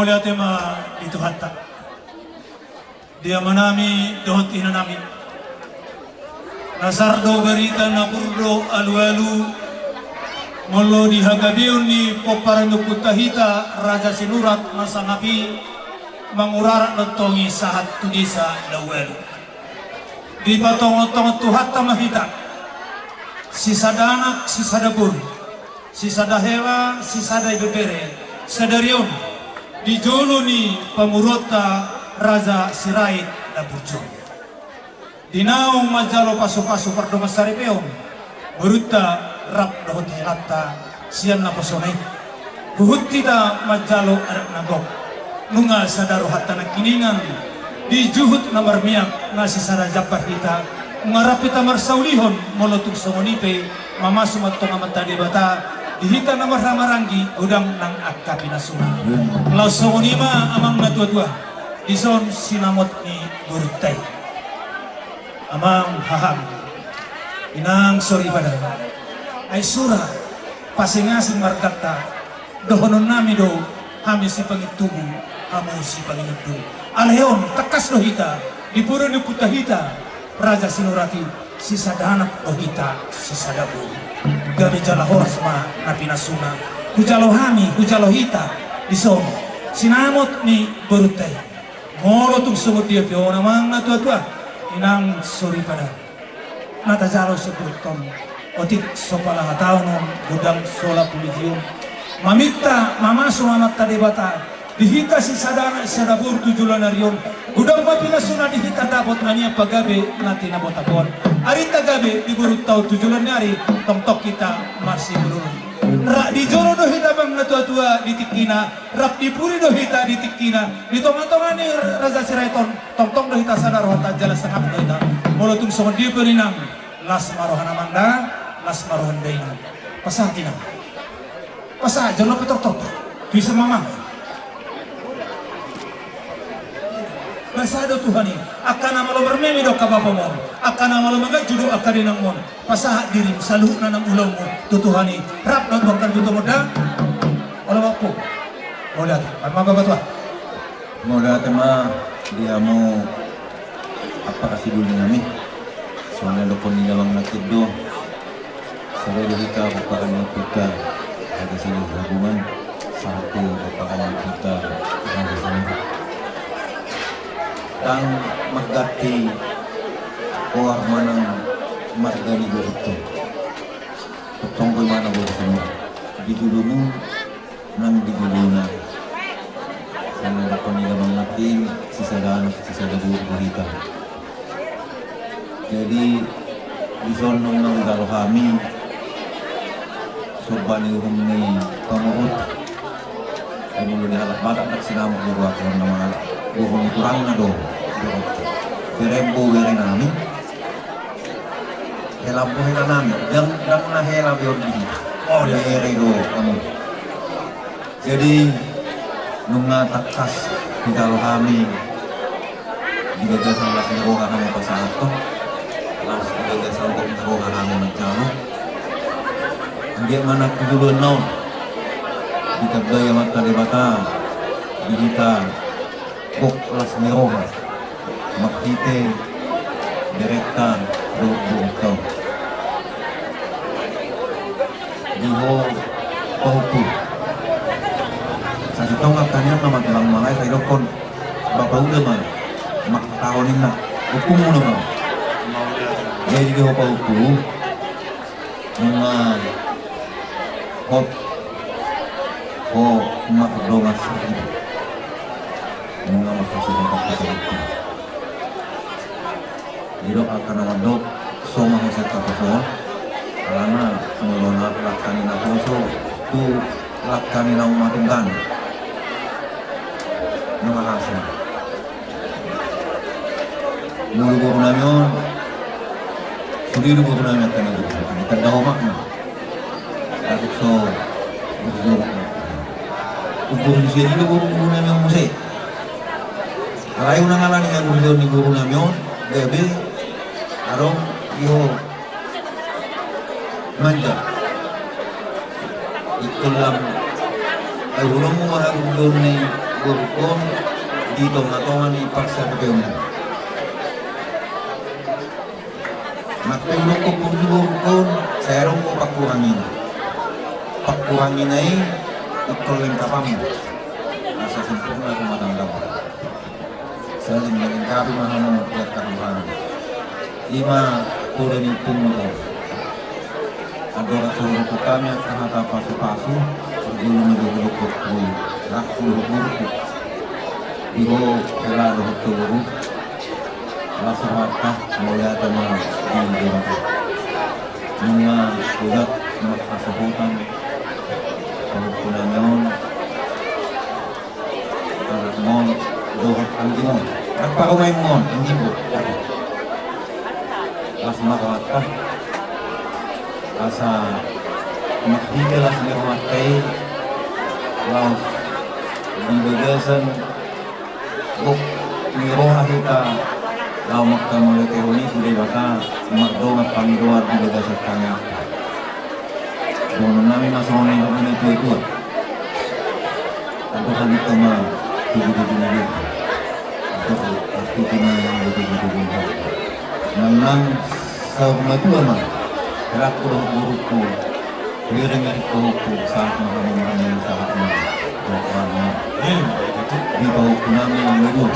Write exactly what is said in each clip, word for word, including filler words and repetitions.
Mauliate ma di Tuhanta. Di amanami dohot inanami. Nasar do barita, na pur do alualu. Molo di hagabeon ni pomparan ni ompunta hita Raja Sinurat na sangap i, mangurarak do tong i sahat tu desa na ualu. Dipatongon-tongon Tuhanta ma hita, sisada anak, sisada boru, sisada hela, sisada ibebere, sadari on di jolo ni pamoruonta Raja Sirait na burju on. Di naung manjalo pasu-pasu pardongan saripeon, borunta rap dohot helanta sian naposona i. Huhut hita manjalo adat na gok. Nunga sada rohanta nangkiningan di juhut na marmiak na sisada jambar hita. Nunga rap hita marsaulihon, molo tung songon i pe, mamasu ma antong Amanta Debata di hita na marhahamaranggi godang nang angka pinasuna. Laos songon i ma amang na tua-tua, dison sinamot ni borunta i. Amang, hahang, inang soripada, ai sura pasingasing marganta, dohononnami do, hami sipangintubu, hamu sipanginundul. Alai on, tangkas do hita, di pudi ni ompunta hita Raja Sinurat i, sisada anak do hita, sisada boru. Gabe jala horas ma na pinasuna. Hujalo hami, hujalo hita, dison sinamot ni borunta i. Molo tung songon dia pe on amang na tua-tua, inang soripada, na tajalo sian borunta on, otik so pala hatahonon, godang so lap pujion. Maminta, mamasu ma Amanta Debata di hita sisada anak sisada boru tu joloan ni ari on. Godang ma pinasuna di hita, dapot anian pagabe na tinabotaboan. Arinta gabe di borunta on tu joloan ni ari, tongtong hita marsiholhol. Rap di jolo do hita amang na tua-tua di tingkina, rap di pudi do hita di tingkina, di tonga-tonga ni Raja Sirait on, tongtong do hita sada rohanta jala sangap do hita. Molo tung songon dia pe on inang, las ma rohana amang da, las ma rohana da inang. Pasahat inang. Pasahat, jolo pe tortor. Tu ise ma amang? Basa do Tuhan i, angka na malo marmeme do angka bapamon, angka na malo manganju do angka dainangmon. Pasahat dirim, saluhutna nang ulaonmu tu Tuhan i. Rap dohot Tuhan kan tu tongon da. Olo bappu. Mauliate. Amang bapa tua. Mauliate ma di hamu angka sidul nami. Songon na didokkon ni damang nangkin do, sada do hita pomparan ni ompunta Raja Sinurat Ragunan, sahat tu pomparan ni ompunta Raja Sinurat. Ndang mangganti goar manang marga ni borunta. Tongtong do i manang borunta di jolomu nang di jolona. Songon na didokkon ni damang nangkin, sisada anak sisada boru do hita. Jadi dison nunga hujalo hami somba ni uhum ni pamoruonta. Ai molo di halak Batak ndang sinamot do goarhon nama, goarhon ni turangna do. Berembo bere nami, helambo hela nami. Ndang, ndang na hela be on di hita. Bere do hamu. Jadi nunga tangkas hujalo hami di bagasan las ni roha hami pasahathon, laos di bagasan gok ni roha hami manjalo. Anggiat ma nang tu joloan on ditambai Amanta Debata di hita gok las ni roha marhite berenta dohot borunta on. Di ho pahompu. Sasintongna tanian nama tulang malai sai dokkon bapa uda ma mangkatahon inna, ompumu nama. Jadi di ho pahompu, nunga hot ho mardongan sahit, nunga marhasuhuton. Didok angka na mandok, so ma ho sian taposo on, alana molo na langka ni naposo tu langka ni naung matunggan, nunga haso. Molo boru nami on, sude do boru nami angka na boru, tanda omak na. Atik so burju. Burju sian i do boru, boru nami on muse. Alai unang ala ni haburjuon ni boru nami on gabe adong di ho manja. Ingkon lam ai holongmu ma haburjuon ni Borungkon di tongatonga ni parsaripeon. Nang pe hudok borungkon, sai adong do pangkurangina. Pangkurangina i ingkon lengkapanmu asa sempurna rumah tanggamu. Saling melengkapi ma hamu, lengkapi hamu. Ima poda ni pungutan. Andorang so hudok hami angka hata pasupasu, parjolo ma jo hudok tu rangku dohot borungku. Di ho hela dohot tu boru. Las rohanta, mauliate ma di Debata. Nunga holan marhasohotan pahompunami on. Anakmon dohot anggimon, nang parumaenmon, anggimon. Las ma rohanta asa marhite las ni rohanta i laos di bagasan gok ni roha hita laho manghamauliatehon i tu Debata mardongan pangidoan di bagasan tangiangta. Dohononnami ma songon nidok ni natuatua. Andorang hita ma tubutubu ni diri. Andorang hita ma tubutubu ni diri. Nang nang saur matua ma. Rangku dohot borungku. Huiring-iring pahompu, sahat ma hamu marnini, sahat ma. Dohot ma. Di pahompunami nang dua.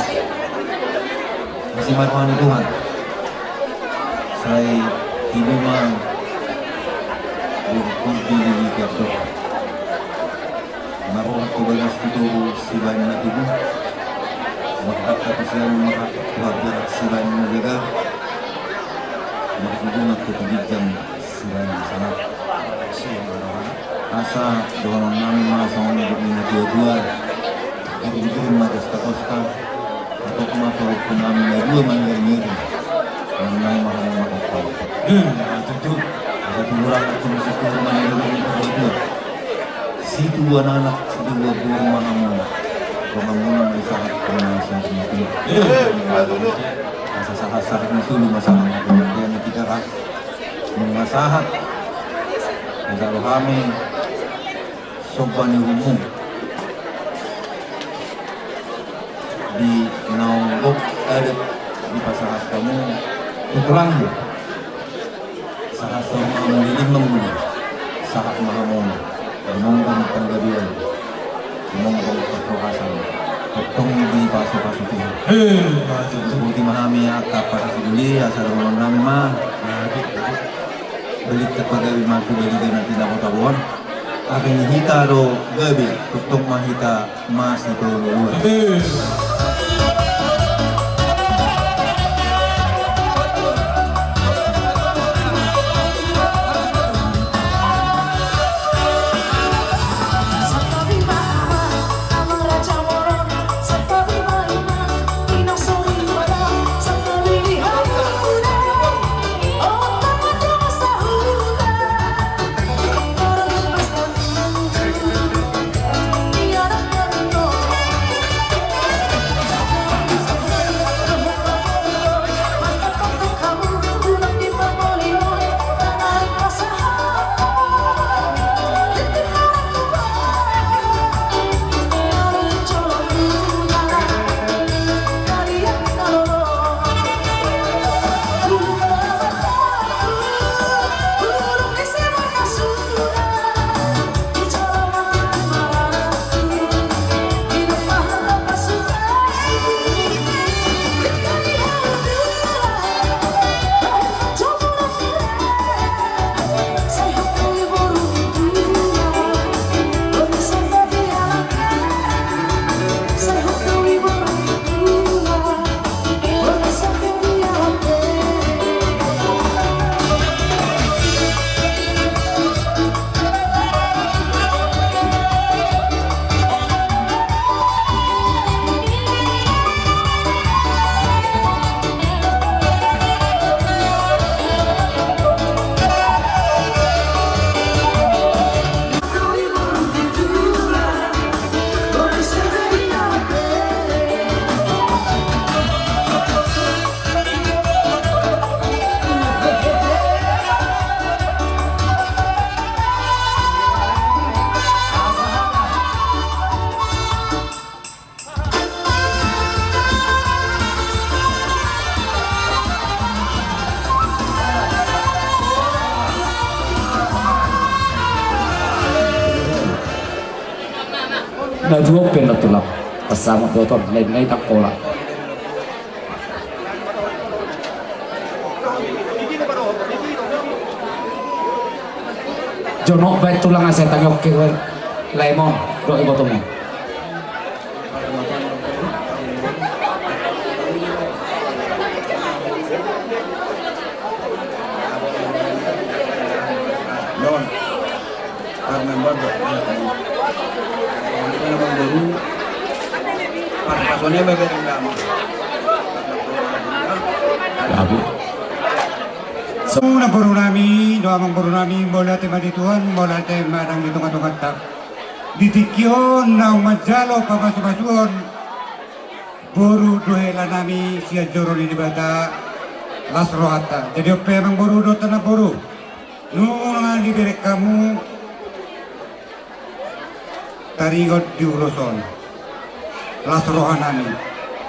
Asi ma roha ni Tuhan. Sai tibu ma borungku di lili gandok. Marroha tu bagas tu toru sibaen na tubu. Marhata tu siamun marhata tu harborak sibaen na jagar. Marhubungan tu ginjang sibaen na sangap. Asa dohononnami ma songon nidok ni natuatua. Iring-iring ma gosta-gosta. Hatop ma pahompunami na dua mangiring-iring. Nang nang ma hamu marhata. Hmm, na tutu. Asa tuburan tu musik tu rumah ni dua ni dua dua. Situbuan anak, situbuan boru ma hamu. Donganmuna ma i sahat, dongan sahat ni tubu. Hmm, na tutu. Asa sahat-sahat ni solu ma sahat. Dia ni kita ras. Nunga sahat. Asa rohami. Somba ni uhummu. Di naung gok adat dipasahat hamu tu tulangmu. Sahat saur mamu di lima guru. Sahat ma hamu. Di monggong panggabean. Di monggong parhorasan. Tongtong dipasupasu Tuhan. Hei, ma tutu. Boti ma hami angka parsiduli asa dohononnami ma. Balintang pagabe ma tu baliga na tinabo-taboan. Asa ni hita do gabe, tongtong ma hita masitolu. Na juo pe na tulang. Pasamot dohot on, lain na i tangkola. Jonok baen tulang asa tangi oke gue. Laemon, dohot ibotongmon. Non. Karena bodoh. Ini kan abang boru. Pada pasonnya bebereng damang. Tapi. Amangboru nami, dohot amangboru nami, mauliate ma di Tuhan, mauliate ma nang di tongatonganta. Di tingki on naung manjalo pamasumasuon boru dohot hela nami sian joro ni Debata, las rohanta. Jadi on pe amangboru dohot namboru, nunga dibereng hamu taringot di ulos on. Las roha nami.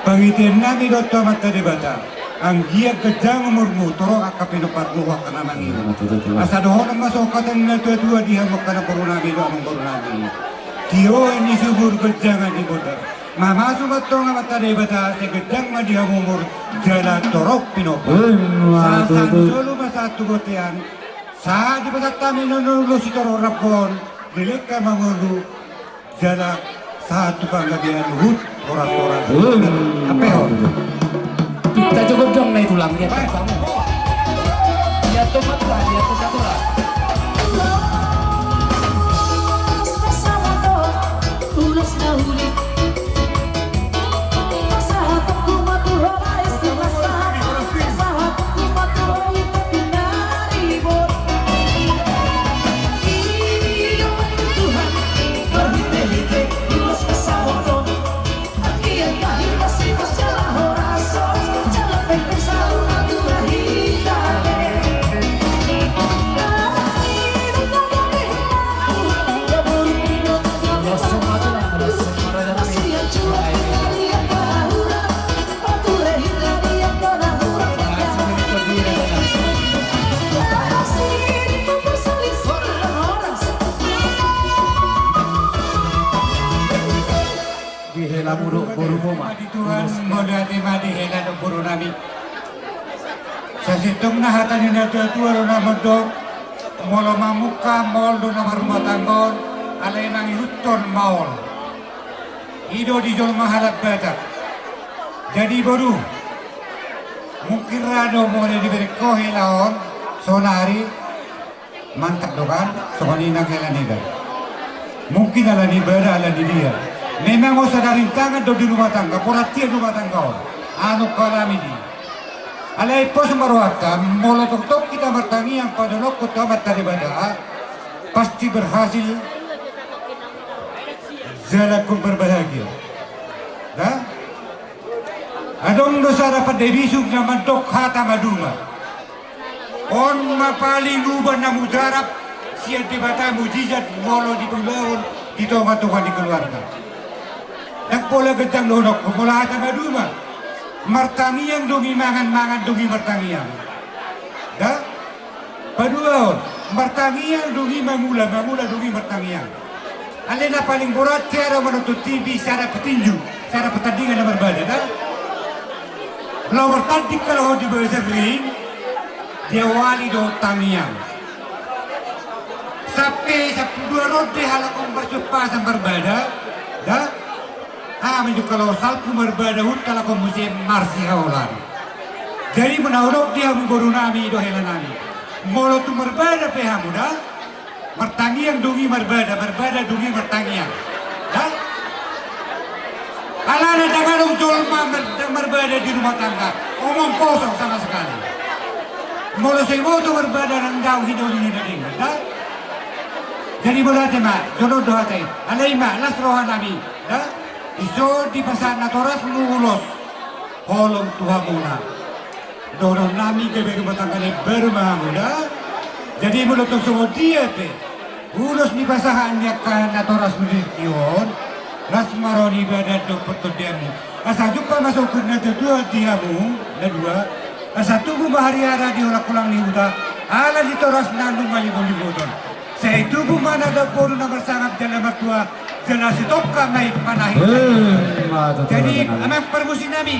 Pangidoan nami do tu Amanta Debata, anggiat ganjang umurmu, torop angka pinomparmu, angka na mangihut. Asa dohonon ma songon hata ni natuatua di hamu angka namboru nami dohot amangboru nami. Tio ni subur, ganjang ni bodar. Mamasu ma antong Amanta Debata, sai ganjang ma di hamu umur jala torop pinompar. Sahat tu solu ma sahat tu bontean. Sahat di pasahat hami na ulos sitorop rambu on, leleng ma ngolu. Jala sahat tu panggabean, luhut horas-horas. Ampe on. Pinta jo gondang na i tulang, lihat. Lihat tu mata, lihat tu mata. Di hela mudok boru homa. Di Tuhan, mauliate ma di hela dohot boru nami. Sasintongna hata ni natuatua do na mandok, molo mamungka maol do na marrumah tangga on, alai mangihuthon maol. I do di jolma halak Batak. Jadi boru, mungkin ra do molo dibereng ho hela on saonari, mantap do kan, songon i nang hela niba. Mungkin ala ni bada, ala ni dia. Memang on sada rintangan do di rumah tangga, pola tiap rumah tangga on. Anu kalami di. Alai pos ma rohanta, molo tongtong hita martangiang padaonokhon tu Amanta Debata, pasti berhasil jala hon berbahagia. Nah? Adong do sada pandai bisuk na mandok hata maduma. On ma paling uban na mujarab sian Debata, mujizat molo diulahon di tongatonga ni keluarga. Ndang pola ganjang dohononku molo hata maduma. Martangiang dung i mangan, mangan dung i martangiang. Da? Paduahon, martangiang dung i mangula, mangula dung i martangiang. Alai na paling borat sada manonton T V, sada petinju, sada pertandingan na marbada, da? Laho martanding kalau ho di bagasan ring, diawali dohot tangiang. Sampe sampulu dua ronde halak on marsumpasan marbada, da? Hami do kalau salpu marbada, hut halak on muse marsihaolan. Jadi molo na hudok di hamu boru nami dohot hela nami, molo tung marbada pe hamu da, martangiang dung i marbada, marbada dung i martangiang. Da? Alana ndang adong jolma mar-, marbada di rumah tangga, omong kosong sama sekali. Molo so diboto marbada, ndang dao hidoli ni na denggan, da? Jadi molo hata ma, jolo do hata i. Alai ma, las roha nami, da? Dison dipasahat natorasmu ulos holong tu hamuna. Dohonon nami gabe rumah tangga na imbaru ma hamu da. Jadi molo tong songon dia pe ulos ni pasahat ni angka natorasmu di tingki on, las ma roha ni badan dohot partondianmu. Asa jumpa ma songon natuatua di hamu na dua. Asa tubu ma hariara di holangholang ni huta ala ni toras na nunga libotlibot on. Sai tubu ma na daporu na marsangap jala martua. Jala sitongka ma i panahi. Eh, ma tutu. Jadi, amang parmusik nami.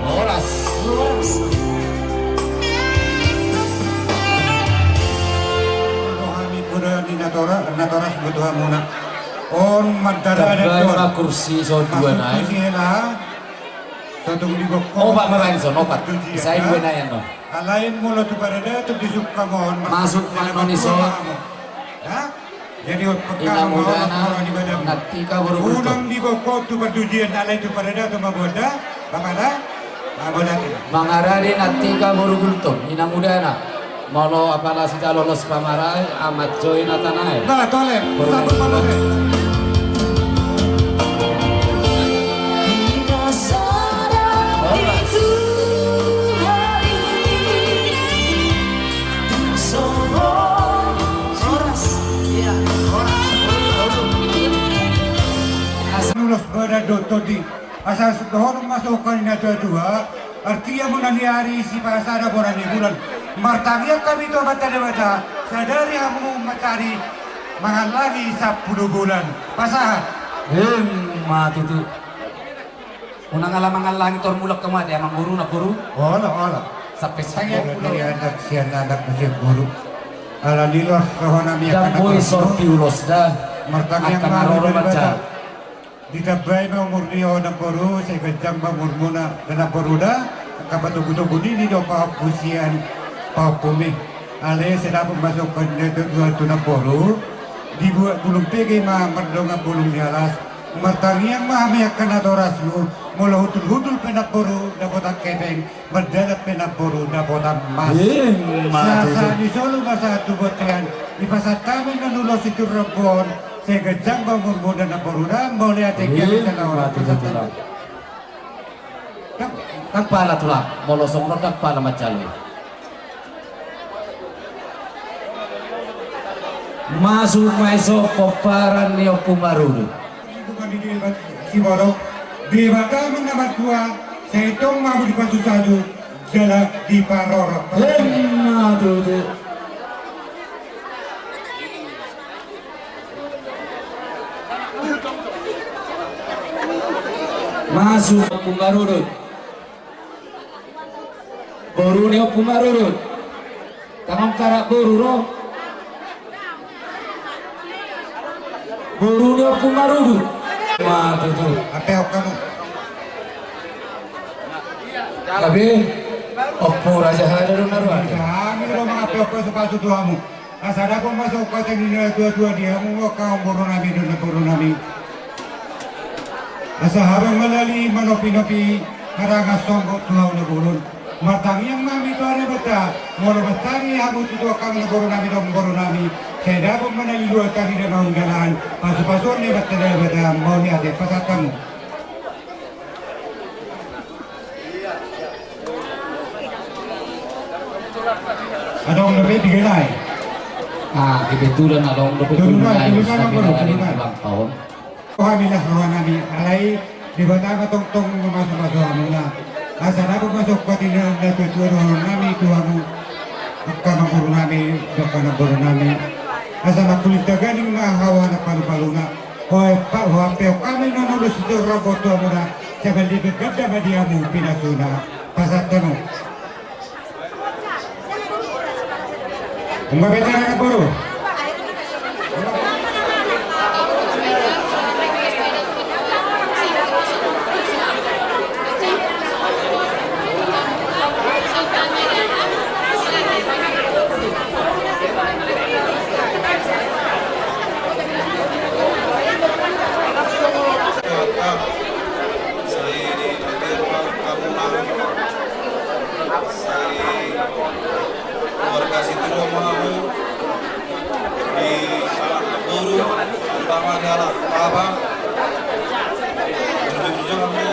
Horas. Horas. Roha ni natora, natoras butuhamuna. On mandara. Tambai ma kursi so dua nai. Kursi hela. Satung di bokko. Opat ma baen son, opat. Sai dua nai annon. Alai molo tu paradaton disungkun on. Masuk ma annon ison. Hah? Jadi, inang mudana, Nantika boru Gultom. Unang di bokko tu parjujian, alai tu paradaton ma boda, bapakna, ma boda tina. Mangarade Nantika boru Gultom, inang mudana. Molo apala sida lolos pamarai, amat joi na tanae. Nah, tole, sambut ma boru. Horas. Iya, horas. Horas. Nulos badan do tondi. Asa dohonon ma songon hata ni natuatua. Artia muna ni ari sipasada boras ni bulan. Martangiang hami tu Amanta Debata. Sadari hamu mansari mangallangi sampulu bulan. Pasahat. Emma tutu. Unang ala mangallangi tor mulak hamu ate amangboru, namboru. Olo, olo. Sampe sampulu. Sian anak, sian anak, sian boru. Ala ni los roha nami. Ndang boi sorpi ulos da. Martangiang ma hami tu Debata. Ditambai ma umur ni ho namboru, sai ganjang ma umurmuna da namboru da. Angka patogutogu nini do pahompu sian pahompumi. Alai sai dapot ma songon hata ni natuatua tu namboru. Dibuat bulung pege ma mardongan bulung ni alas. Martangiang ma hami angka natorasmu, molo hundulhundul pe namboru dapotan hepeng, mardalan pe namboru dapotan mas. Emma tutu. Sahat ni solu ma sahat tu bontean, dipasahat hami na ulos siturpuk on, sai ganjang ma umurmuna namboru da, mauliate. Emma tutu. Ndang pala tulang, molo songon on ndang pala manjalo i. Masuk ma ison pomparan ni Ompu Marurut. Siborok, Debata ma na martua, sai tong ma hamu dipasusasu, jala diparorot. Emma tutu. Masuk Ompu Marurut. Boru ni Ompu Marurut. Tangon karak boru ro. Boru ni Ompu Marurut. Emma tutu. Ape hok hamu? Tapi Ompu Raja Hada do na ruan. Kami ro mangape hok pasupasu tu hamu. Asa dapot ma songon hata ni natuatua di hamu, angka boru nami dohot namboru nami. Asa habang ma lali manopinopi, harangan sombong tu hamu na bolon. Martangiang ma hami tu Debata, molo mansari hamu tutu angka boru nami dohot namboru nami, sai dapot ma na lilu tadi da mahundalan, pasupasuon ni Amanta Debata, mauliate pasahat hamu. Adong dope digelai. Ah, kebetulan adong dope digelai. Ulang tahun. Oh, hamilah roha nami, alai Debata ma tongtong mamasumasu hamuna. Asa dapot ma songkot i na tuatua dohonon nami tu hamu, angka amangboru nami dohot angka namboru nami. Asa mangkulinta ganding ma hau anak palupaluna. Hope, hope pe hami na ulos tu rambot tu hamuna. Sabaldi pe ganda ma di hamu pinasuna. Pasahat hamu. Umma bete na boru. Sai di Patir Kamunang, sai keluarga Situmorang, di anak boru, utama di anak papa. Burju-burju hamu,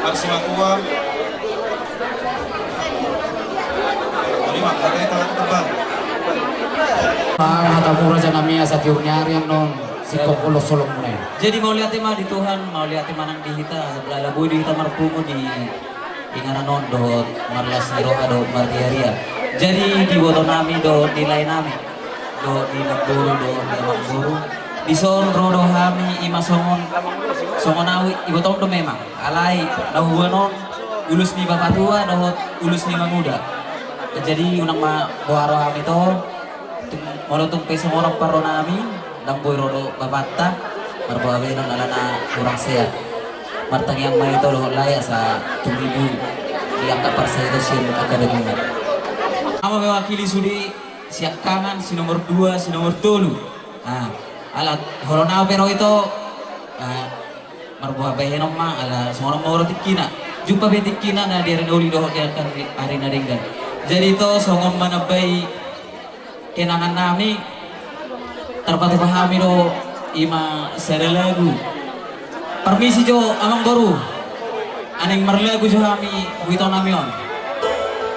marsimatua. Jadi mak katanya tangan tebal. Ah, hatamu raja nami asa tiur ni ari annon. Singkop ulos solomuna i. Jadi mauliate ma di Tuhan, mauliate ma nang di hita, asa boi di hita marpungu di inganan on dohot marlas ni roha dohot marriaria. Jadi di iboto nami dohot di lae nami, dohot di namboru dohot di amangboru, dison ro do hami, ima songon, songon au, ibotom do memang. Alai na huboan on ulos ni bapatua dohot ulos ni manguda. Jadi unang ma boha ro hami to. Tung, molo tung pe songon on parro nami, ndang boi ro do bapanta, marboha bahenon alana hurang sehat. Martangiang ma ito dohot lae asa tumibu di angka parsahit sian angka dagingan. Au ma mewakili sude siangkangan, si nomor dua, si nomor tolu. Ah, ala, molo na au pe ro ito, ah, marboha bahenon ma, ala songon on ma ro tingkina. Jumpa be tingkina na di ari na uli dohot di angka ari na denggan. Jadi ito songon manambai kenangan nami, tarpatupa hami do ima sada lagu. Parmisi jo amangboru. Naeng marlagu jo hami, huhut nami on.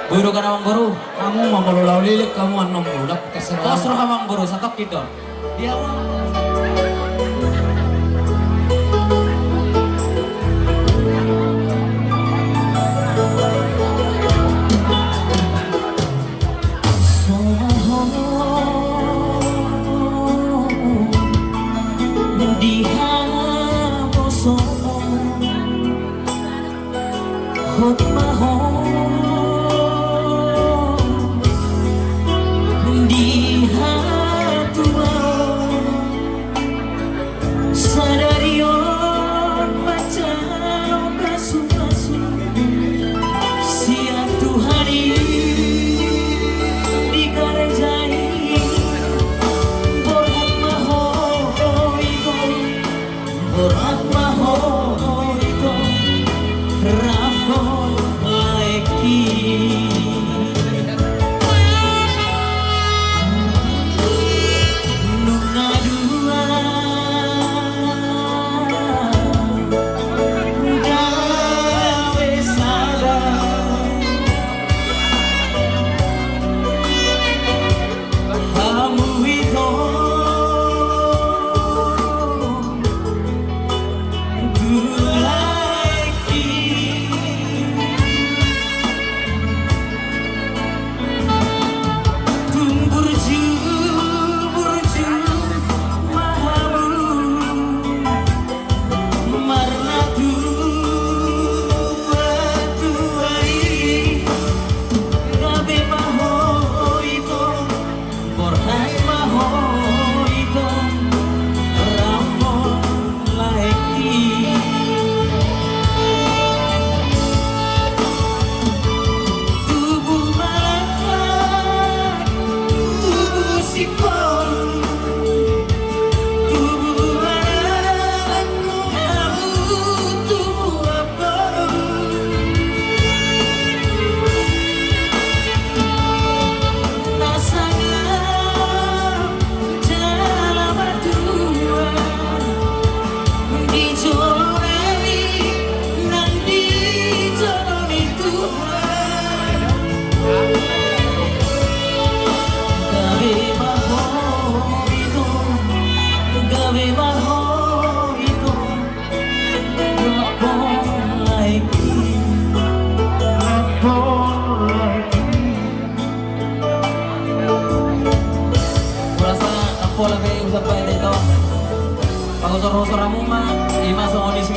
Boi do kan amangboru? Hamu ma molo laho leleng hamu annon mulak terserah. Pos roha amangboru, satongkin do. Dia di haposoon. Hot ma ho di hatuaon, sadari on manjalo pasupasu sian Tuhan i di gareja i. Borhat ma ho ito. Borhat ma ho ito, rap dohot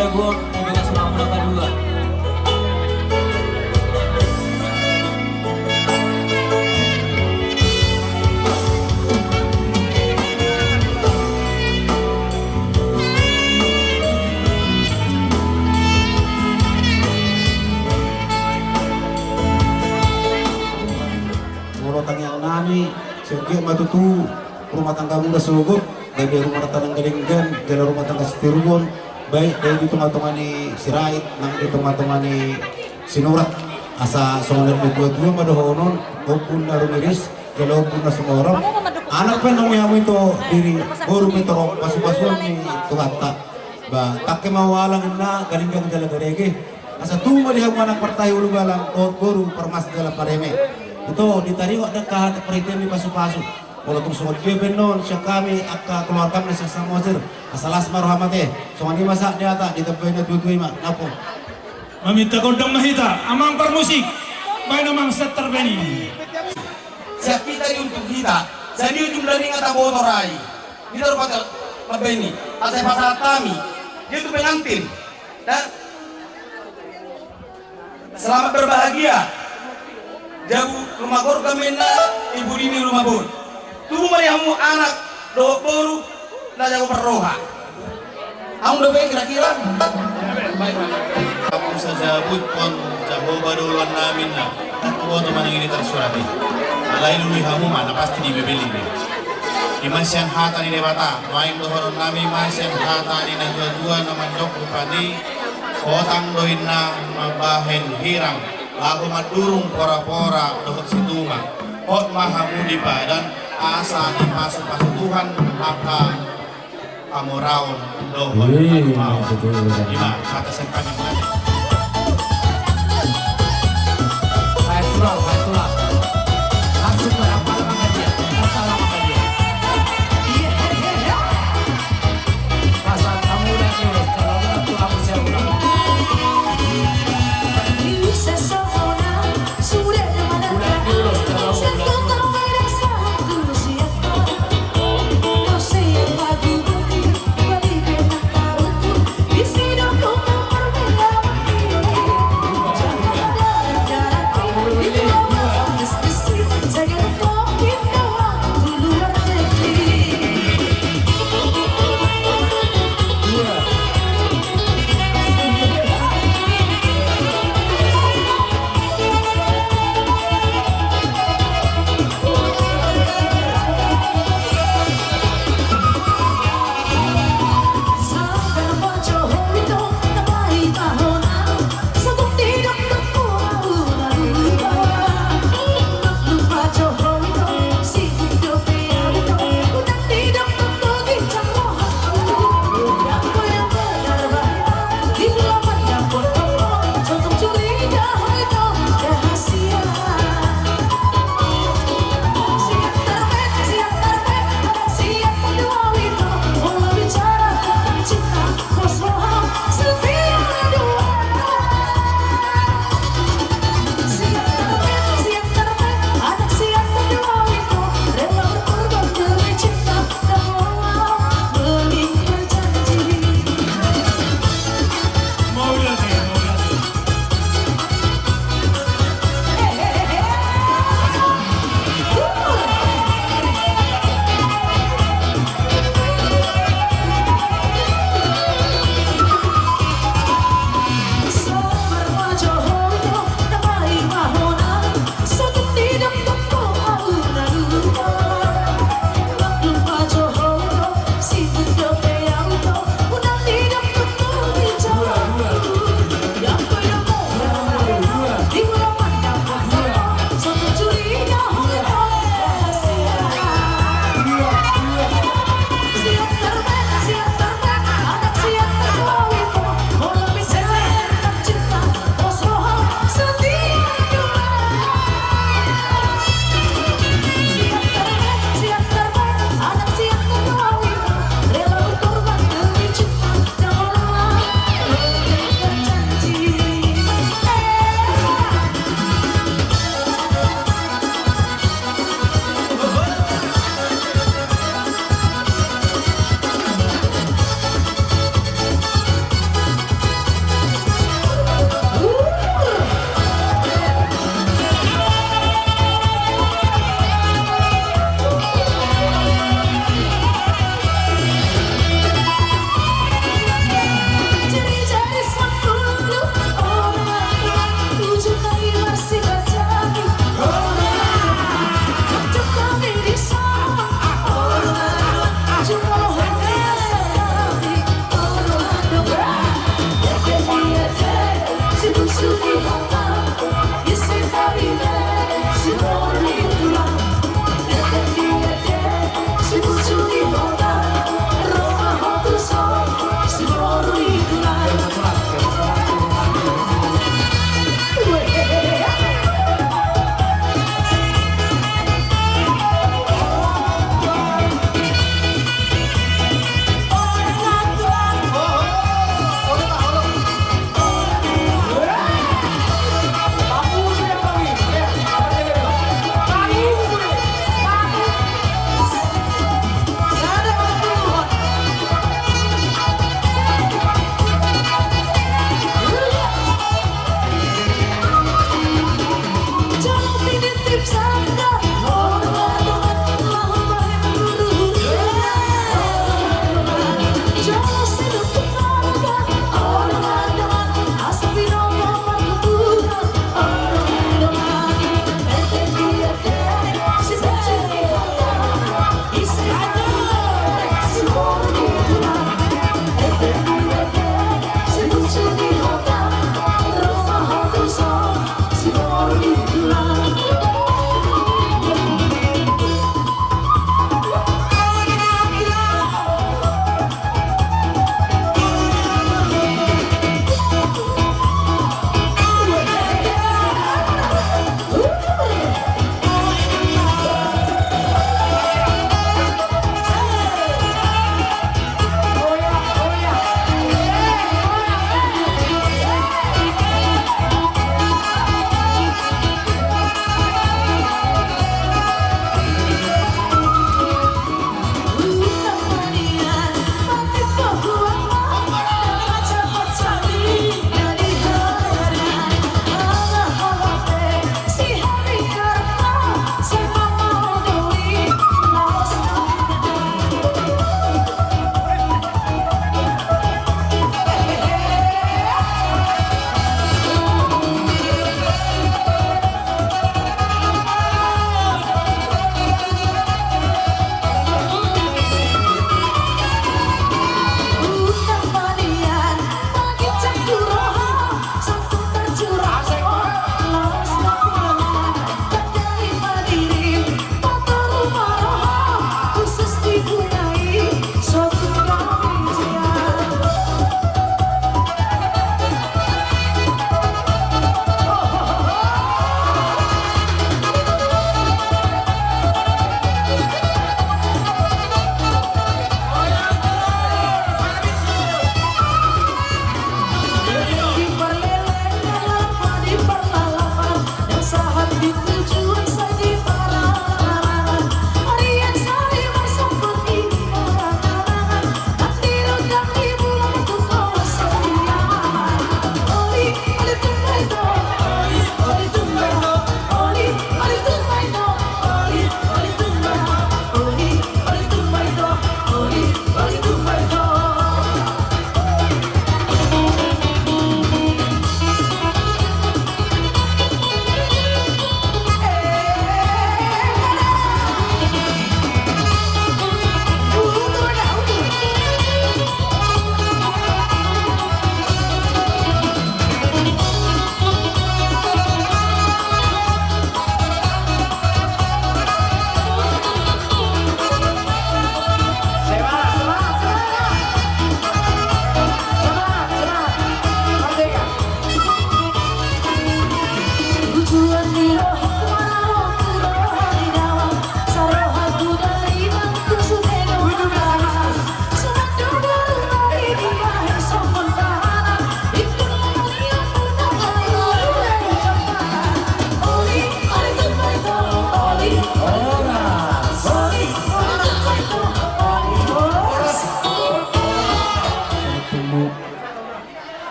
Jagoan, Jagoan Sulapan dua. Molo tangiang nami, sengke ma tutu rumah tangga muna sogot, gabe rumah tangga denggan, jala rumah tangga sitiruon, baik dari di tonga-tonga ni Sirait, nang di tonga-tonga ni Sinurat, asa songon na dua-dua ma dohonon, ombun na rumiris, jala ombun na sumorop. Anak pe nang ni hamu ito diri, boru pe torop pasu-pasuon ni Tuhanta. Ba, tangke ma ualang inna, galinggang jala garege. Asa tubu ma di hamu anak partahi ulubalang, dohot boru parmas jala pareme. Ito, ditaringot angka hata parhitean ni pasu-pasu. Molo tung songon dia pe annon, sian hami angka keluargam na sian Samosir. Asa las ma roham ate. Songon i ma sahat ni hata, ditambai na tua-tua i ma. Napo. Maminta gondang ma hita, amang parmusik. Baen amang setter band i. Siap hita diuntung hita. Jadi ujung dari kata botor ai. Hita rupa ter-, terbaini. Asa pasahat hami. Dia tu pengantin. Dan selamat berbahagia. Jabu rumah gorga menna, ibu nini rumah bot. Tubu ma di hamu anak, dohot boru, na jago parroha. Hamu dope kira-kira. Hamu sajabu ingkon Jahowa do oloan nami ninna. Nang huboto manang i di tarsurat i. Alai lului hamu ma, na pasti di Bibel i. I ma sian hata ni Debata, nuaeng dohonon nami ma sian hata ni na tua-tua na mandok rupani, hotang do inna mambahen hirang, laho mandurung pora-pora dohot situnga. Hot ma hamu di padan, asa dipasu-pasu Tuhan angka hamoraon dohot. Wih, hamoraon. Betul, betul. Ima, kata sempang yang mana? Baik, pulau, baik, pulau. Langsung berapa lama dia? Berapa lama dia? Iya, iya, iya. Pasal kamu udah terus, kalau udah pulang usia ulang. Bisa seorang sudah mana? Udah terus, kalau udah terus.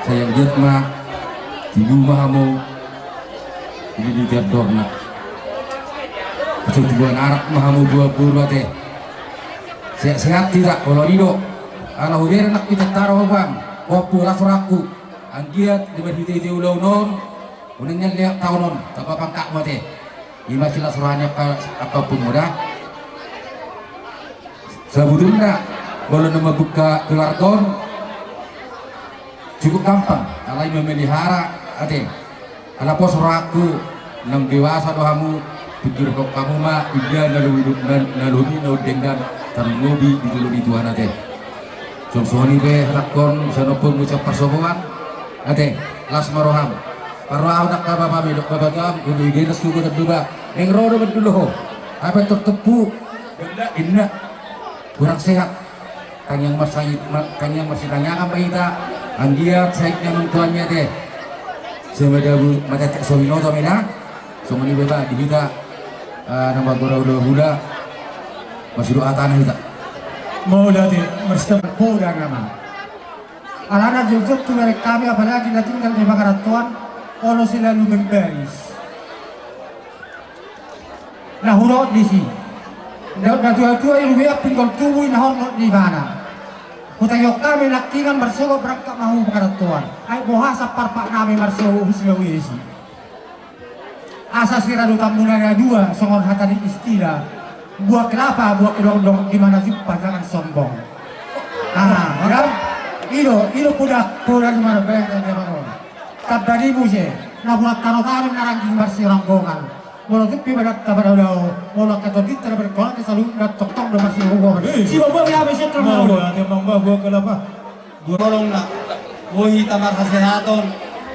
Sai anggiat ma tibu ma hamu. Ini di tiap dorna. Asa tubuan anak ma hamu dua puluh ate. Sehat-sehat hita, olo i do. Ala hubere nang hita taro bang. Kopu las rohangku. Anggiat di hita-hita ulaon on. Unang nyaleak taon on, tamba pangkatmu ate. Ima silas roha ni angka, angka ompunmu da. Sabutulna, molo na mambuka keluarga on, cukup gampang, alai memelihara ate. Ala pos rohangku, nang dewasa do hamu, pikirhon hamu ma ida na lobi, na, na lobi na undenggan, tarlumobi di jolo ni Tuhan ate. Songon i pe hatangkon, sai na ompunmu sian parsopoan ate, las ma roham. Parrohahon angka bapami dohot bapatuam, hubege na sugo dan duba. Naeng ro do mandilo ho. Hape tortempu. Inna. Kurang sehat. Tangiang marsangi-, ma-, tangiang marsitangiangan ma hita. Anggiat sahit ni amang tuami ate. Sai madabu matatek so binoto ma hita. Songon i pe ba di hita. Ah, na manggora hulahula. Masih doa tanah hita. Mauliate, marsitam-. Poda nama. Alana jotjot tu merek kami, apalagi na tinggal di pangarantoan, olo selalu membais. Na hurot disi. Na, na tua-tua i rumiak pinggol tubu i na hormat ni ibana. Hutangihon hami nangkiningan marsogot berangkat ma hu pangarantoan. Ai boha sampar pak nami marsogot hu Sulawesi. Asa siradutanmuna na dua, songon hata ni istilah, buah kelapa, buah kedondong, di mana jumpa jangan sombong. Ah, kan? I do, i do poda, poda di mana bayang dan jaman on. Tamba ni muse, na buat tano-tano na rangging marsiranggongan. Molo tumpi badan tamba dao-dao, molo angka tondi tano berkola ke salu na tongtong do marsiranggongan. Eh. Si bawa ya, bisa tano. Mau, ada mau buah kelapa. Bolong na, boi hita marhasehaton,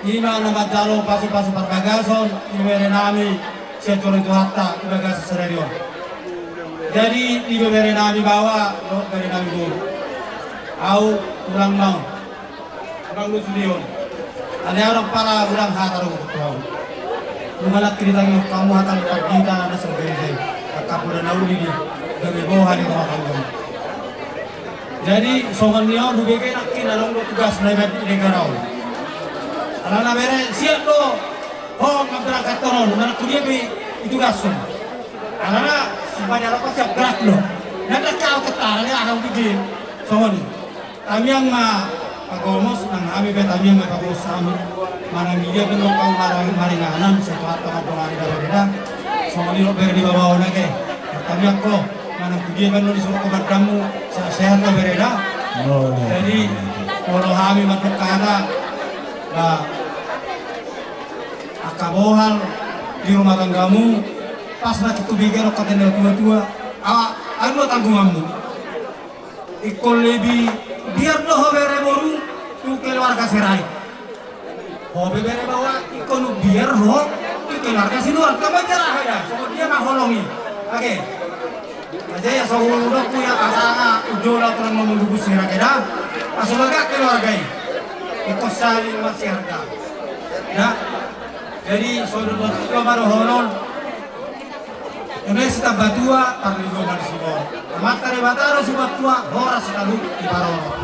ima na manjalo pasu-pasu parbagason, di bere nami, sian joro ni Tuhanta, di bagasan sadari on. Jadi, di bere nami baoa, dohot bere nami boru. Au, tulang ma on. Tulang do sude on. Alai au ndang pala ulang hata do tu au. Nunga nangkin ditangihon hamu hata ni pandita na so bere sai. Angka poda na uli di, gabe boha di rumah tangga. Jadi, songon ni on, hubege nangkin adong do tugas na iba di negara on. Alana bere, siap do, ho, mamberangkat tonon, manang tu dia be, ditugashon. Alana, supaya adong siap gerak do. Nanda kau ketara, ya, ahang bigi, songon ni. Tamiang ma pagomos, nang hami pe tamiang ma pagomos hami. Manang dia pe nang kau marang-, maringanan, sai tu hata mandongani da bere da. Songon i dohot bere ni babaon ake. Tamiang ko, manang tu dia pe nang disuru ko bandamu, sehat-sehat ma bere da. Jadi, molo hami mandok hata, ba, angka bohal di rumah tanggamu, pas na tu bege rok kata ni tua-tua, awa, anu tanggunganmu. Ingkon lebih biar do ho bere boru tu keluarga Sirait. Ho be bere baoa ingkon biar ho tu keluarga Sinuan. Tama jara haya, songon dia ma holong i. Oke. Aja ya so hudok ku ya pasanga ujola tulang mamunduku Sirait eda. Aso bagak keluarga i. Ingkon saling marsiharga. Ya. Jadi songon dia ma dohonon. Eme sitamba tua, parlinggoman siborok. Amanta Debata do sibuat tua, horas talu diparorot.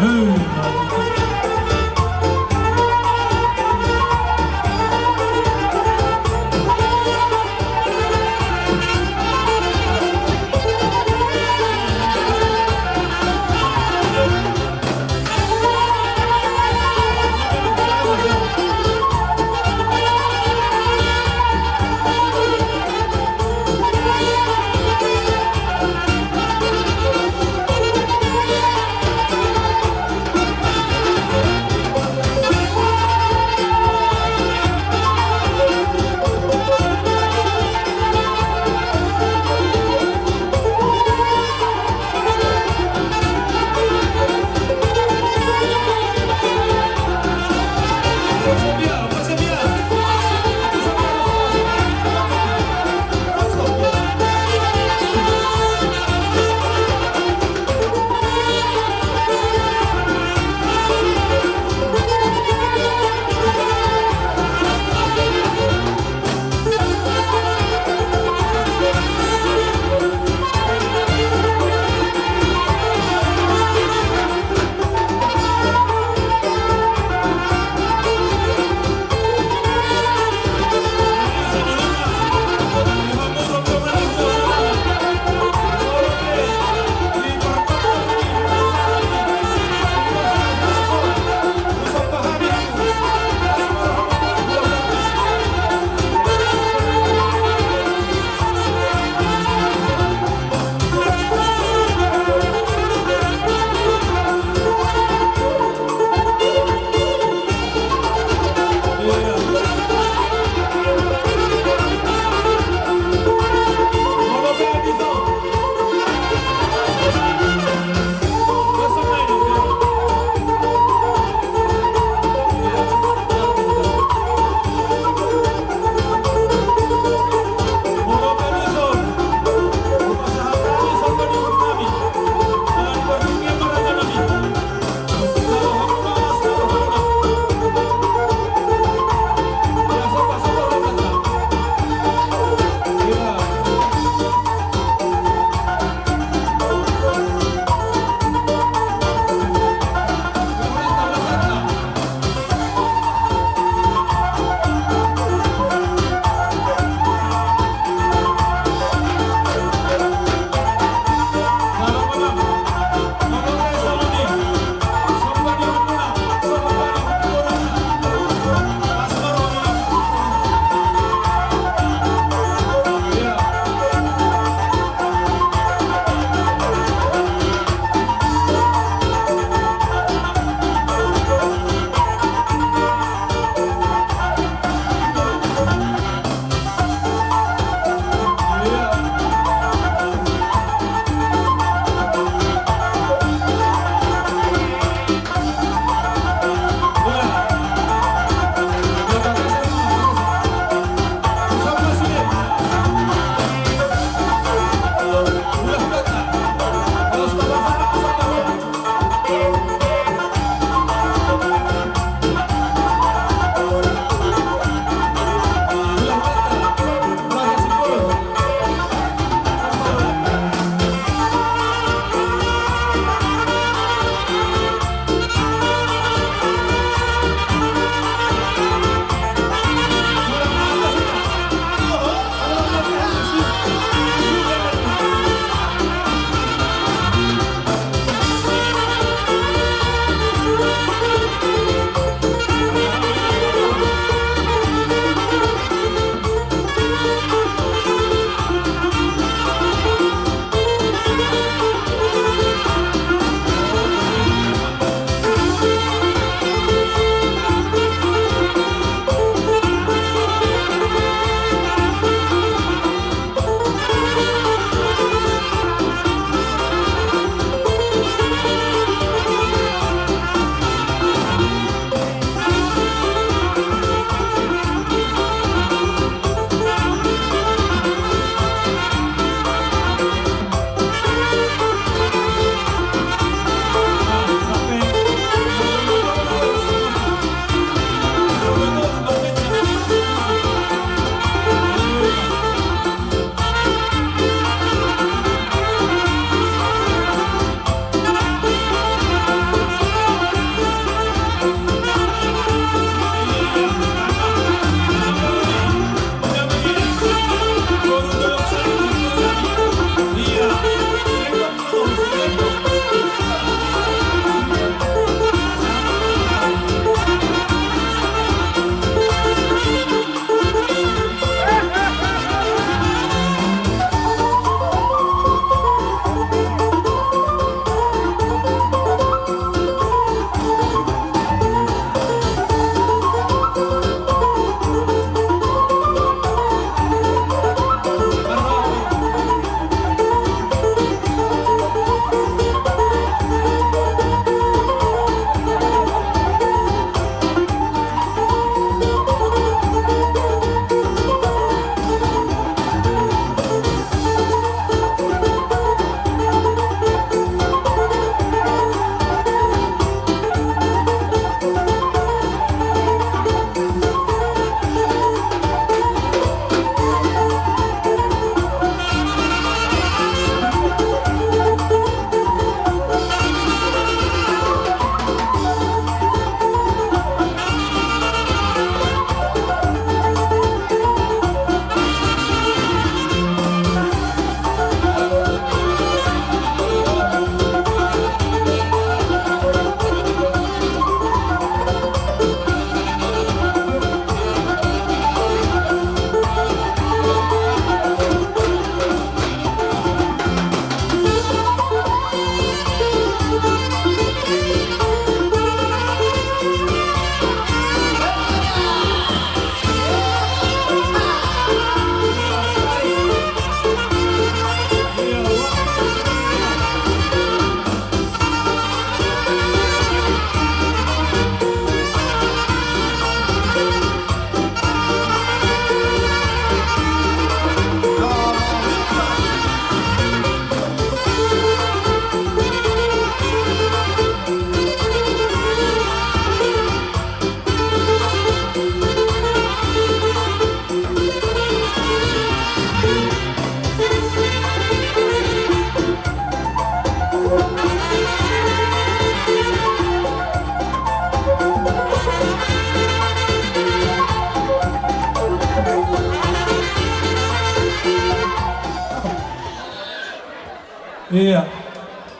Iya.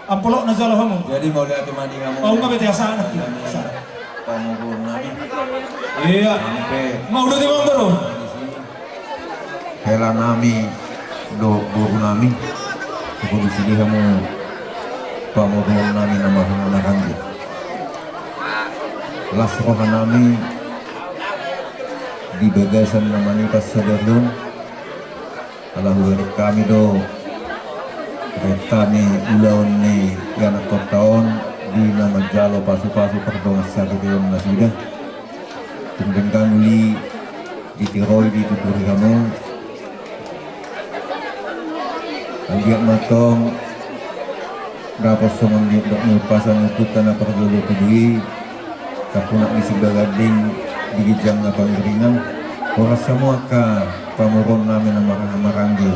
Ampolok na jalo hamu. Jadi mauliate ma di hamu. Au nga bete asana. Asana. Pamoruon nami. Iya. Sampe. Mau udah timbang baru. Hela nami dohot boru nami. Hupaboa di hamu pamoruon nami na marhahamaranggi. Las roha nami di bagasan na manipas sadari on. Ala hubereng hami do renta ni ulaon ni ianakhonta on di na manjalo pasupasu pardongansaripeon nasida. Tung denggan uli ditiroi dituturi hamu. Anggiat ma antong dapot songon ni dok ni umpasa ni ompunta na parjolo tubu i. Tampunak ni Simbaganding di ginjang na pangiringan. Horas hamu angka pamoruon nami na marhahamaranggi.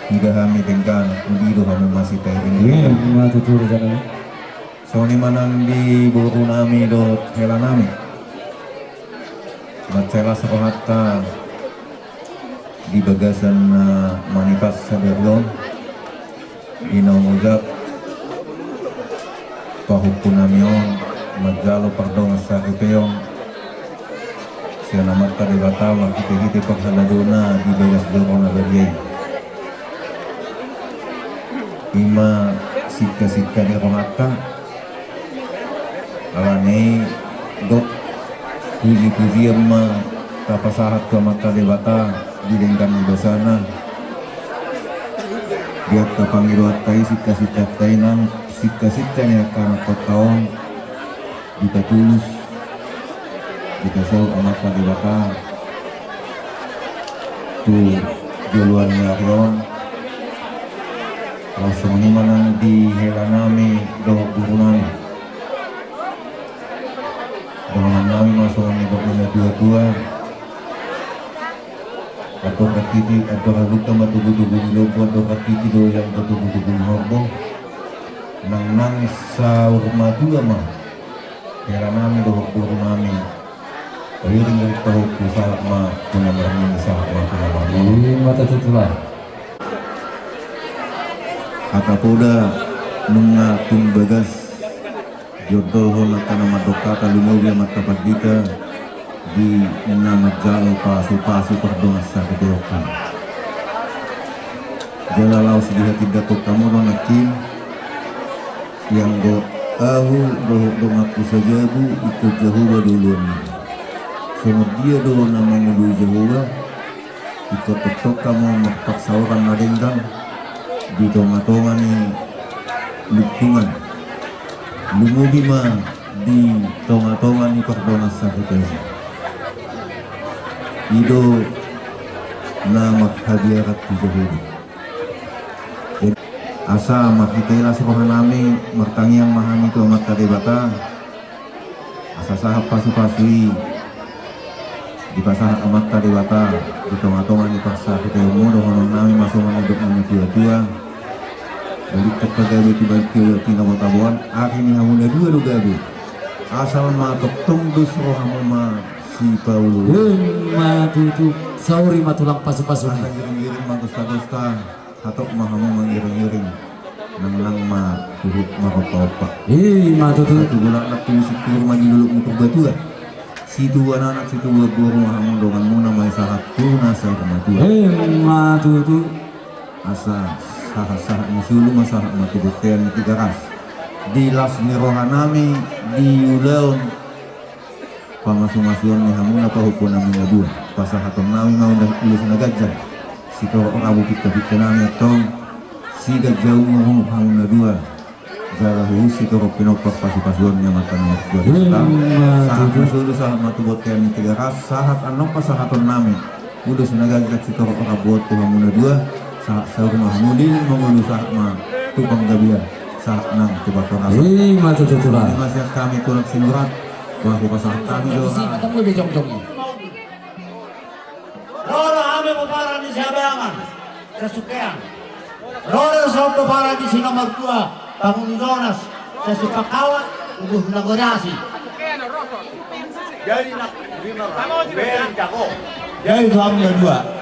Ida hami denggan uli do hamu masipairing. Ima tutu raja nami. Songon i ma nang di boru nami dohot hela nami. Mansai las rohanta di bagasan na manipas sadari on. Di na mangujak pahompu nami on manjalo pardongansaripeon sian Amanta Debata marhitehite parhaladona di bagas joro na badia i. Ima singkasingka ni rohanta. Alani i gok pujipujian ma tapasahat tu Amanta Debata di denggan ni basana. Di angka pangidoanta i singkasingkanta i nang singkasingka ni angka anakhonta on dipatulus dipasaut Amanta Debata tu joloan ni ari on. Laos songon i ma nang di hela nami dohot boru nami. Dohonon nami ma songon nidok ni natuatua. Andor hatiti, andor halumpang ma tubutubu ni lombu, andor hatiti do i anggo tubutubu ni horbo. Nangnang saur matua ma hela nami dohot boru nami. Pairing-iring pahompu sahat ma tu na marnini sahat ma tu na marnono. Ima tutu tulang. Hata poda nunga tung bagas diondolhon angka na mandok hata lumobi Amanta Pandita di na manjalo pasupasu pardongansaripeon. Jala laos dihatindangkon hamu do nangkin. Ianggo ahu dohot donganku sajabu ingkon Jahowa do uluan nami. Songon dia do na mangoloi Jahowa? Ingkon tongtong hamu marparsaoran na denggan di tongatonga ni lingkungan. Lumobi ma di tongatonga ni pardongansaripeon. I do na manghabiaran tu Jahowa. Asa marhite las roha nami martangiang ma hami tu Amanta Debata. Asa sahat pasupasu i dipasahat Amanta Debata di tongatonga ni parsahitaionmu. Dohonon nami ma songon nidok ni natuatua. Balintang pagabe tu balintang, tina botaboan, ari ni hamu na dua do gabe. Asal ma tongtong dos rohamu ma sipaulu. Ima tutu. Sauri ma tulang pasupasu. Asa giringgiring ma gostagosta. Hatop ma hamu mangiringiring. Nangnang ma huhut marompa-ompa. Ima tutu. Satu bulan na tu singkur ma di lulukmu Purbatua. Situan anak situan boru ma hamu donganmuna ma i sahat tu na saur matua. Ima tutu. Asa sahat-sahat ni solu ma sahat ma tu bontean ni Tigaras. Di las ni roha nami di ulaon pamasumasuon ni hamuna pahompu nami na dua. Pasahaton nami ma ulos na ganjang. Sitorop rabu pintapinta nami antong siganjang umur hamu na dua. Jala huhut sitorop pinompar pasupasuon ni Amanta na martua. Sahat ma solu sahat ma tu bontean ni Tigaras. Sahat annon pasahaton nami ulos na ganjang sitorop rabu on tu hamu na dua. Sahat saur ma hamu, leleng mangolu sahat ma tu panggabean. Sahat nang tu parhorasan. Ima tutu tulang. Ima sian hami tulang Sinurat. Bah hupasahat hami do. Ro do hami pomparan ni Siabangan, Sasungkean. Ro do songon pomparan ni si nomor dua, Pangulu Jonas, Sasumpang Hawa, Uguh Nagorasi. Jadi na, jadi tu hamu na dua.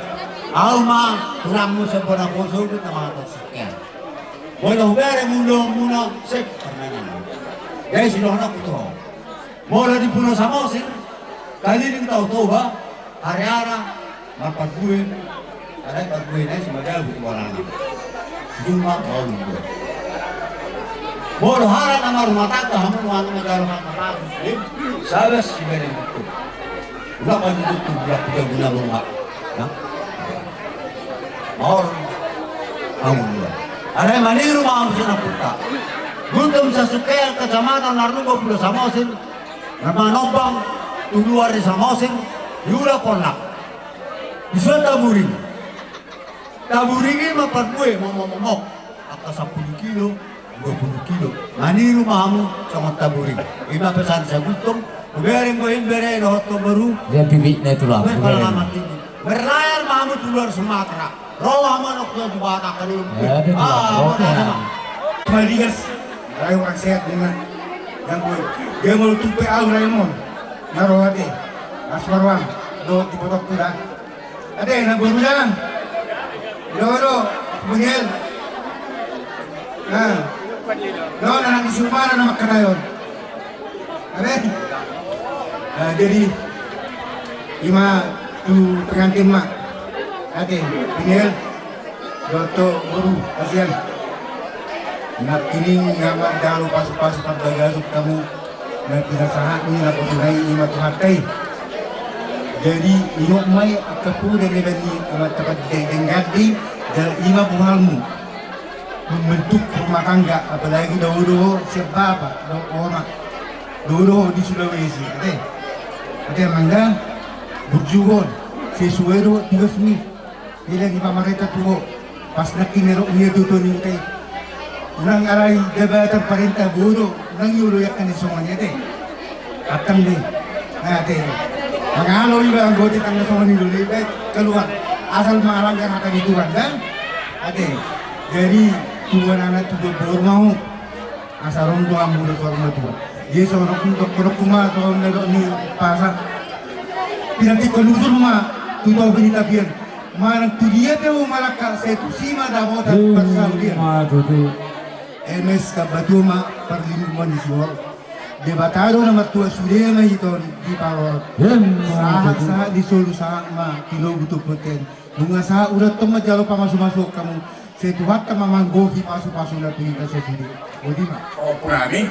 Au ma tulangmu Semponaposo, na mangaton sungkean. Molo hubereng ulaonmuna, sip, parmainan. Jadi sidohononku tu ho. Molo di Pulo Samosir, kaliling Tao Toba, hariara, marparbue, alai parbue nai simajabu tu alana. Juma, maulud dua. Molo hara na marumah tangga, hamu nuaeng manjalo marparbue, sabas sibereng tu. Ula panutup tu bulan tiga guna bunga. Nah. Maor. Maulud dua. Alai maniru ma hamu sian ompunta. Gultom Sasungkean, Kecamatan Narlubo, Pulo Samosir. Na manombang tu luar ni Samosir, di Ula Polnak. Di suan Taburing. Taburing i ma parbue, mok, mok, mok, mok. Angka sampulu kilo, dua pulu kilo. Maniru ma hamu songon Taburing. I ma pesan si Gultom. Hubereng bohim, bere dohot boru. Dia bibitna itu lah. Berpengalaman tinggi. Berlayar ma hamu tu luar Sumatera. Ro hamu annon tu Batak, kan? Ya, betul. Ah, oke. Malias. Alai orang sehat, dia mah. Dia mau, dia mau tupe au, Raimon. Na ro ate. Asmaruan. Dohot di potokku da. Ate, na boru da. Dohot, dohot. Buniel. Nah. Dohot, anak di Sumana, nama kadayon. Ate? Nah, jadi, i ma tu pengantin ma. Ate, Biniel, dohot boru, hasian. Nangkining nga manjalo pasu-pasu parbagason hamu, na pinasahat ni naposo nai i ma Tuhanta i. Jadi, ingot ma i angka poda na nibaen ni amanta pandita i, denggan di, jala i ma bohalmu. Membentuk rumah tangga, apalagi dohot-dohot sian bapa dohot ona, dohot-dohot di Sulawesi, ate. Ate, amang da, burjuhon sesuai dohot tugasmi. Jadi, di pamarenta tu ho, pas nangkin na dok ni ia tu toni utai, unang alai jabatan parenta bodo, unang i olo i angka na songon i, ate. Antong di. Nah, ate. Mangalo iba anggo di tangga songon i do, baik keluar. Asal mangalanggar hata ni Tuhan, kan? Ate. Jadi, Tuhan anak, Tuhan boru mau. Asal ro do hamu do suara na Tuhan. Dia songon dokdok ma songon na dok ni pasa. Pinantikkon usul ma tu topi ni tapian. Manang tu dia pe ho malangka, sai tusi ma dapotan parsaulian. Ima tutu. Emes, tambatua ma parlindungan ni sihorop. Debata do na martua, sude ma hiton diparorot. Ima tutu. Sahat-sahat ni solu, sahat ma tilobu tu bontean. Nunga sahat urat tong manjalo pamasu-masu hamu. Sai Tuhanta ma manggohi pasu-pasuna tu hita sasude. Boti ma. O, punami.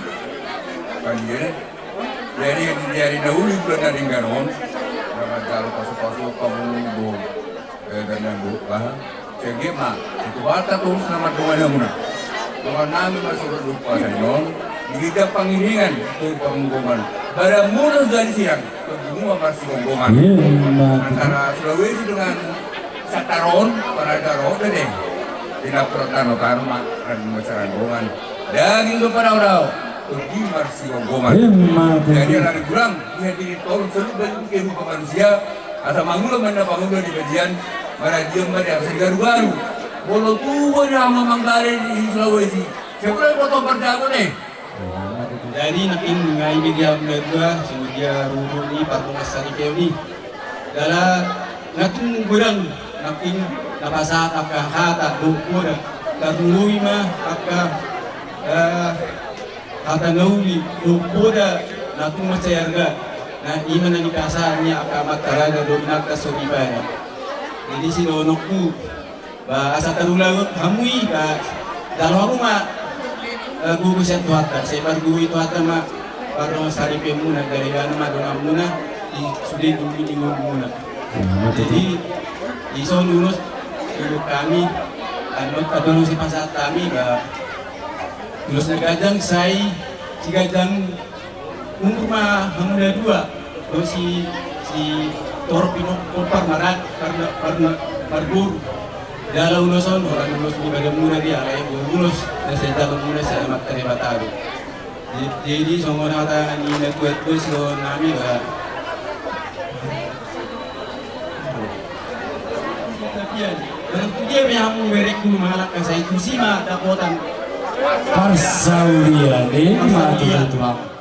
Pandian. Jadi, jadi na uli bulan na denggan on. Na manjalo pasu-pasu hamu do. Eh, dan yang bu, bah. Sehingga ma, sai Tuhanta torus na mandongani hamuna. Dongan nami ma suhut dohot puasa i non, di ginjang pangiringan, tu panggoman. Badanmuna so jadi sirang, tondimuna marsigomgoman. Ima tutu. Antara Sulawesi dengan Santaron, pada Santaron, dede. Di napuran tano-tano ma, dan masaran dongan. Daging do padao-dao, tondi marsigomgoman. Ima tutu. Jadi, ala ni hurang, di hadirin tolu, seluruh bentuk kehidupan manusia, asa mangula ma na pangula di balian, maradian ma di angka sarigaru-garu. Molo tubu do hamu manggare di Sulawesi, sai pola diboto parjago deh. Jadi, nangkin nunga i be dia merdua, songon dia ruhut ni pardongan saripeon i. Jala, nangkin godang, nangkin na pasahat angka hata dohot poda. Tarlumobi ma angka, eh, hata na uli dohot poda na tung mansai arga. Na i ma na nipasahat ni angka amanta raja dohot inanta soripada. Jadi sidohononku, ba asa tarula hamu i, ba jalo hamu ma, eh, gogo sian Tuhanta, sai pargogoi Tuhanta ma pardongan saripeonmuna, gabe denggan ma donganmuna di sude dulu ni ngolumuna. Jadi, dison ulos, ulos hami, anu, anu, ulos sipasahat hami, ba ulos na ganjang, sai siganjang umur ma hamuna dua, dohot si, si torop i, pompar marat, par, par, parboru. Jala ulos on, holan ulos ni badanmuna di, alai ulos na sai jaloonmuna sian Amanta Debata do. Jadi, jadi songon hata ni natuatua sidohonon nami, ba. Tapi ya, dalam tu dia me hamu berek dulu mahalak ka sai tusi ma dapotan. Parsaulian, eh, ma tutu.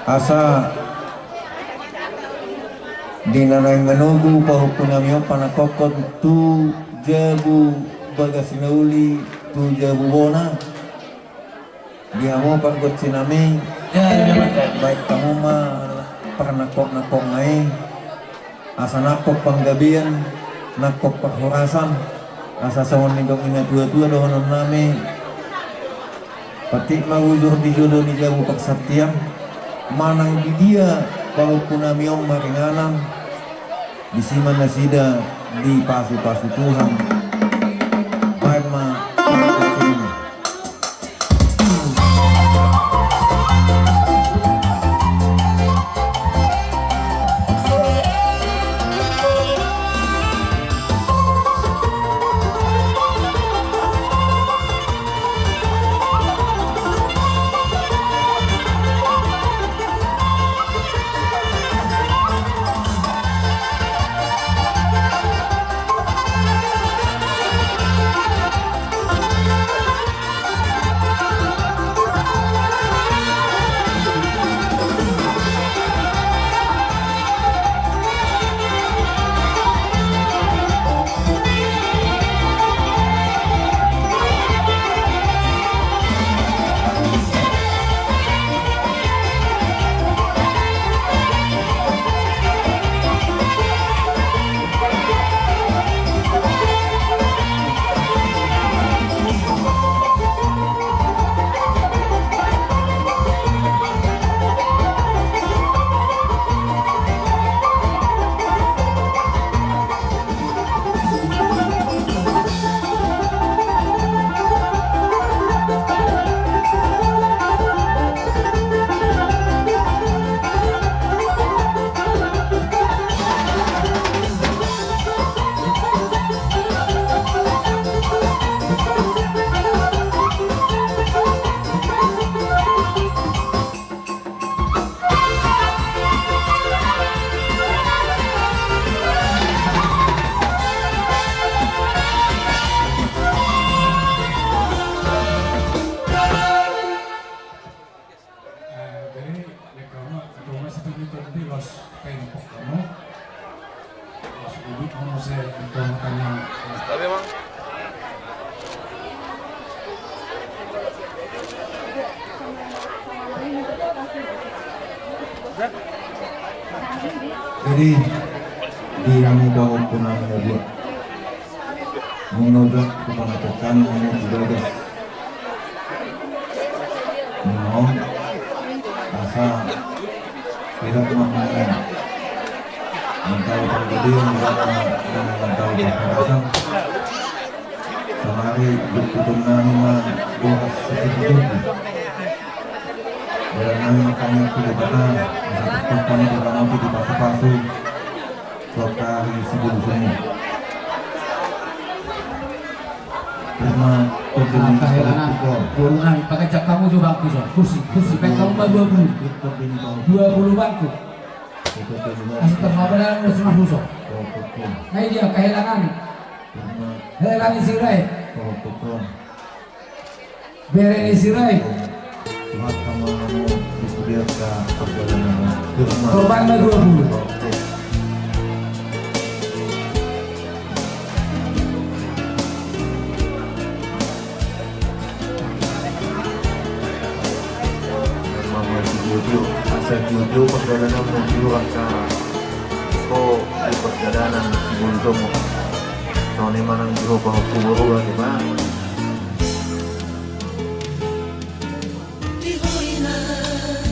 Asa di na naeng manogu pahompu nami on panangkokhon tu jabu bagas na uli tu jabu bona. Di hamu pargonsi nami, baen hamu ma parnangkokhon-nangkokhon na i. Asa nangkok panggabean, nangkok parhorasan, asa songon nidok ni na tua-tua dohonon nami. Patik ma hujur di jolo ni jabu parsantian, manang di dia pahompu nami on maringanan, disi ma nasida dipasu-pasu Tuhan. Baen ma pargonsi nami. Jadi, di hamu pahompu nami na dua. Molo tung panangkokhon hamu di bagas. Molo asa tidak mamangin. Antara panggabean, antara, antara panggabean. Saonari, dukutun nami ma boras seperti itu. Dalan nami makanya pilih tanah, asa tetap kami dalam nanti dipasu-pasu. Sokari si bulu semu. Terima kasih. Kahelangan. Boru nami, pakai cak kamu coba aku, so. Kursi, kursi, pakai kamu ma dua puluh. Dua puluh bangku. Asa terhadap dalam semua musuh. Nah, ini dia, kahelangan. Helang ni Sirait. Bere ni Sirait. Korban ma dua puluh. Memang ya, si Jojo, asa Jojo perjalanan mau di luar ka. Ko di perjalanan si Bonjomo. Songon i manang di hoba hoku boru lagi, Bang. Di ho inang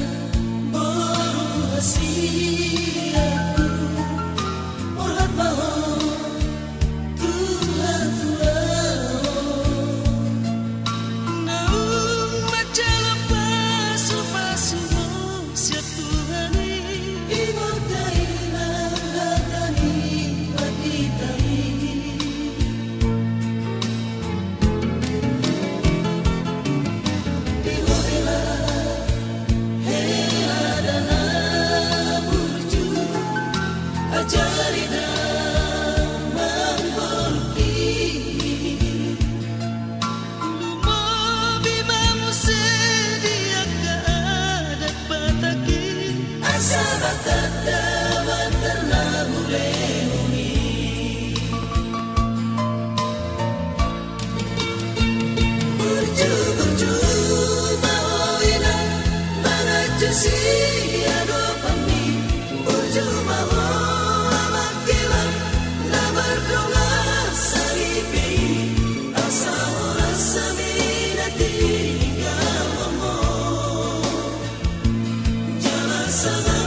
boru hasianku, borhat ma ho tu hatuaon. Naung manjalo pasupasu ho sian Tuhan i. Ingot da inang hata ni pandita i. Tanda mantar na hulehon i. Burju, burju ma ho inang, manganju siadopan i. Burju ma ho amang hela, na mardongan saripe i. Asa horas hami na tinggal ho. Jala sanga